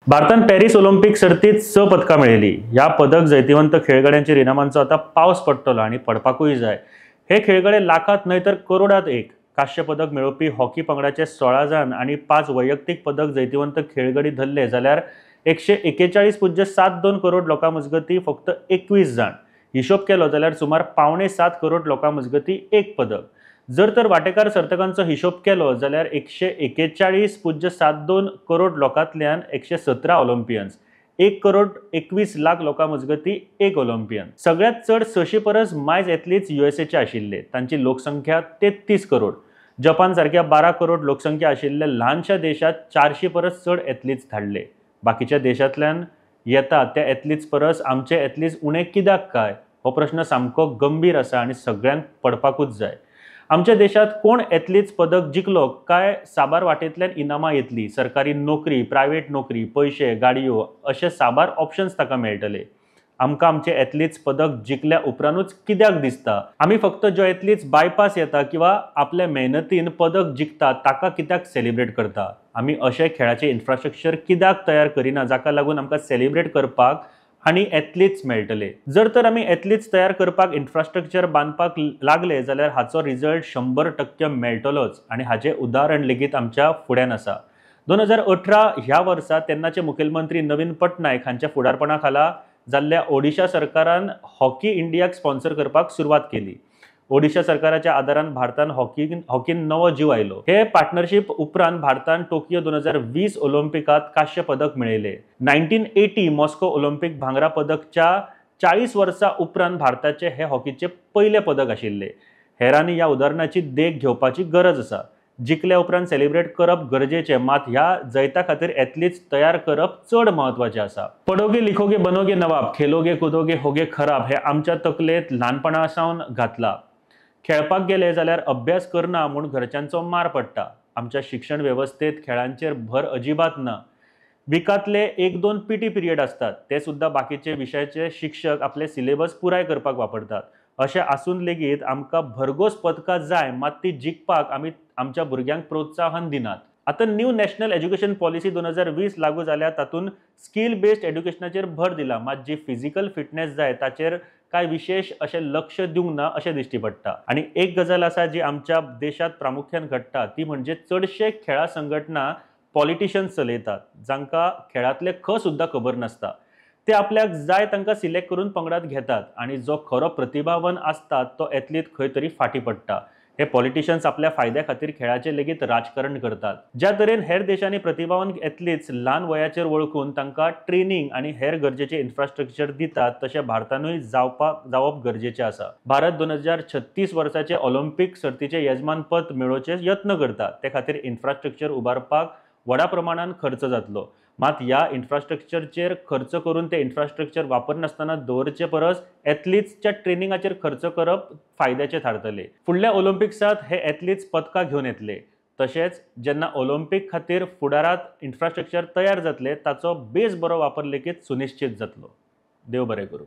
भारतान Paris Olympic सर्तीत 6 पदकां मेळयली. ह्या पदक जैतिवंत खेळगड्यांचेर इनामांचो आतां पावस पडटलो आनी पडपाकूय जाय. हे खेळगडे लाखांत न्हय तर करोडांत एक. कांस्य पदक मेळोवपी हॉकी पंगडाचे 16 जाण आनी 5 वैयक्तीक पदक जैतिवंत खेळगडी धरले जाल्यार 141.72 करोड लोकां मजगतीं फक्त 21 जाण. हिशोब केलो जाल्यार सुमार 6.75 करोड लोकां मजगतीं एक पदक. जर तर वाटेकार सर्तकांचो हिशोब केलो जाल्यार 141.72 करोड लोकांतल्यान 117 ऑलिम्पियन्स, 1 करोड 21 लाख लोकां मजगतीं एक ऑलिम्पियन. सगळ्यांत चड 600 परस मायज एथलीट्स युएसएचे आशिल्ले. तांची लोकसंख्या 33 करोड. जपान सारक्या 12 करोड लोकसंख्या आशिल्ल्या ल्हानशा देशांत 400 परस चड एथलीट्स धाडले. बाकीच्या देशांतल्यान येता त्या एथलीट्स परस आमचे एथलीट्स उणे कित्याक काय हो प्रश्न सामको गंभीर आसा आनी सगळ्यांक पडपाकूच जाय. आमच्या देशांत कोण एथलीट्स पदक जिखलो काय साबार वाटेंतल्यान इनामां येतली. सरकारी नोकरी, प्रायवेट नोकरी, पयशे, गाडयो अशे साबार ऑप्शन्स ताका मेळटले. आमकां आमचे एथलीट्स पदक जिखल्या उपरांतूच कित्याक दिसता आमी फक्त जो एथलीट्स बायपास येता किंवा आपल्या मेहनतीन पदक जिखता ताका कित्याक सेलिब्रेट करता? आमी अशें खेळाचें इन्फ्रास्ट्रक्चर कित्याक तयार करिना जाका लागून आमकां सेलिब्रेट करपाक आनी एथलीट्स मेळटले? जर तर आमी एथलीट्स तयार करपाक इन्फ्रास्ट्रक्चर बांदपाक लागले जाल्यार हाचो रिजल्ट 100% मेळटलोच आनी हाचें उदाहरण लेगीत आमच्या फुड्यान आसा. 2018 ह्या वर्सा तेन्नाचे मुखेलमंत्री नवीन पटनायक हांच्या फुडारपणा खाला जाल्ल्या ओडिशा सरकारान हॉकी इंडियाक स्पॉन्सर करपाक सुरवात केली. ओडिशा सरकाराच्या आदारान भारतान हॉकीन नवो जीव आयलो. हे पार्टनरशीप उपरांत भारतान टोकियो 2020 ऑलिम्पिकात कांस्य पदक मेळयले. 1980 मॉस्को ऑलिम्पिक भांगरा पदकच्या 40 वर्सां उपरांत भारताचे हे हॉकीचे पयले पदक आशिल्ले. हेरांनी ह्या उदाहरणाची देख घेवपाची गरज आसा. जिखल्या उपरांत सेलिब्रेट करप गरजेचें, मात ह्या जैता खातीर एथलीट्स तयार करप चड म्हत्वाचें आसा. पडोगे लिखोगे बनोगे नवाब, खेलोगे कुदोगे होगे खराब हे आमच्या तकलेंत ल्हानपणा सावन घातला. खेळपाक गेले जाल्यार अभ्यास करना म्हूण घरच्यांचो मार पडटा. आमच्या शिक्षण वेवस्थेत खेळांचेर भर अजिबात ना. विकांतले 1-2 PT period आसतात, ते सुद्दां बाकीचे विशयाचे शिक्षक आपले सिलेबस पुराय करपाक वापरतात. अशें आसून लेगीत आमकां भरघोस पदकां जाय, मात ती जिखपाक आमी आमच्या भुरग्यांक प्रोत्साहन दिनात. आतां न्यू नॅशनल एज्युकेशन पॉलिसी 2020 लागू जाल्या, तातूंत स्कील बेस्ड एज्युकेशनाचेर भर दिला, मात जी फिजिकल फिटनेस जाय ताचेर कांय विशेश अशें लक्ष दिवंक ना अशें दिश्टी पडटा. आनी एक गजाल आसा जी आमच्या देशांत प्रामुख्यान घडटा ती म्हणजे चडशे खेळां संघटना पॉलिटिशियन्स चलयतात, जांकां खेळांतले ख सुद्दां खबर नासता. ते आपल्याक जाय तांकां सिलेक्ट करून पंगडात घेतात आनी जो खरो प्रतिभावन आसता तो एथलीट खंय तरी फाटीं पडटा. हे पॉलिटिशियन्स आपल्या फायद्या खातीर खेळाचें लेगीत राजकारण करतात. ज्या तरेन हेर देशांनी प्रतिभावन एथलीट्स ल्हान वयाचेर वळखून तांकां ट्रेनिंग आनी हेर गरजेचें इन्फ्रास्ट्रक्चर दितात तशें भारतानूय जावप गरजेचें आसा. भारत 2036 वर्साचे ऑलिम्पिक सर्तीचें येजमानपद मेळोवचे यत्न करता, ते खातीर इन्फ्रास्ट्रक्चर उबारपाक व्हडा प्रमाणान खर्च जातलो. मात ह्या इन्फ्रास्ट्रक्चरचेर खर्च करून ते इन्फ्रास्ट्रक्चर वापरनासतना दवरचे परस एथलीट्सच्या ट्रेनिंगाचेर खर्च करप फायद्याचे थारतले. फुडल्या ऑलिम्पिक्सांत हे एथलीट्स पदकां घेवन येतले. तशेंच जेन्ना ऑलिम्पिक खातीर फुडारांत इन्फ्रास्ट्रक्चर तयार जातले ताचो बेस बरो वापर लेगीत सुनिश्चित जातलो. देव बरें करूं.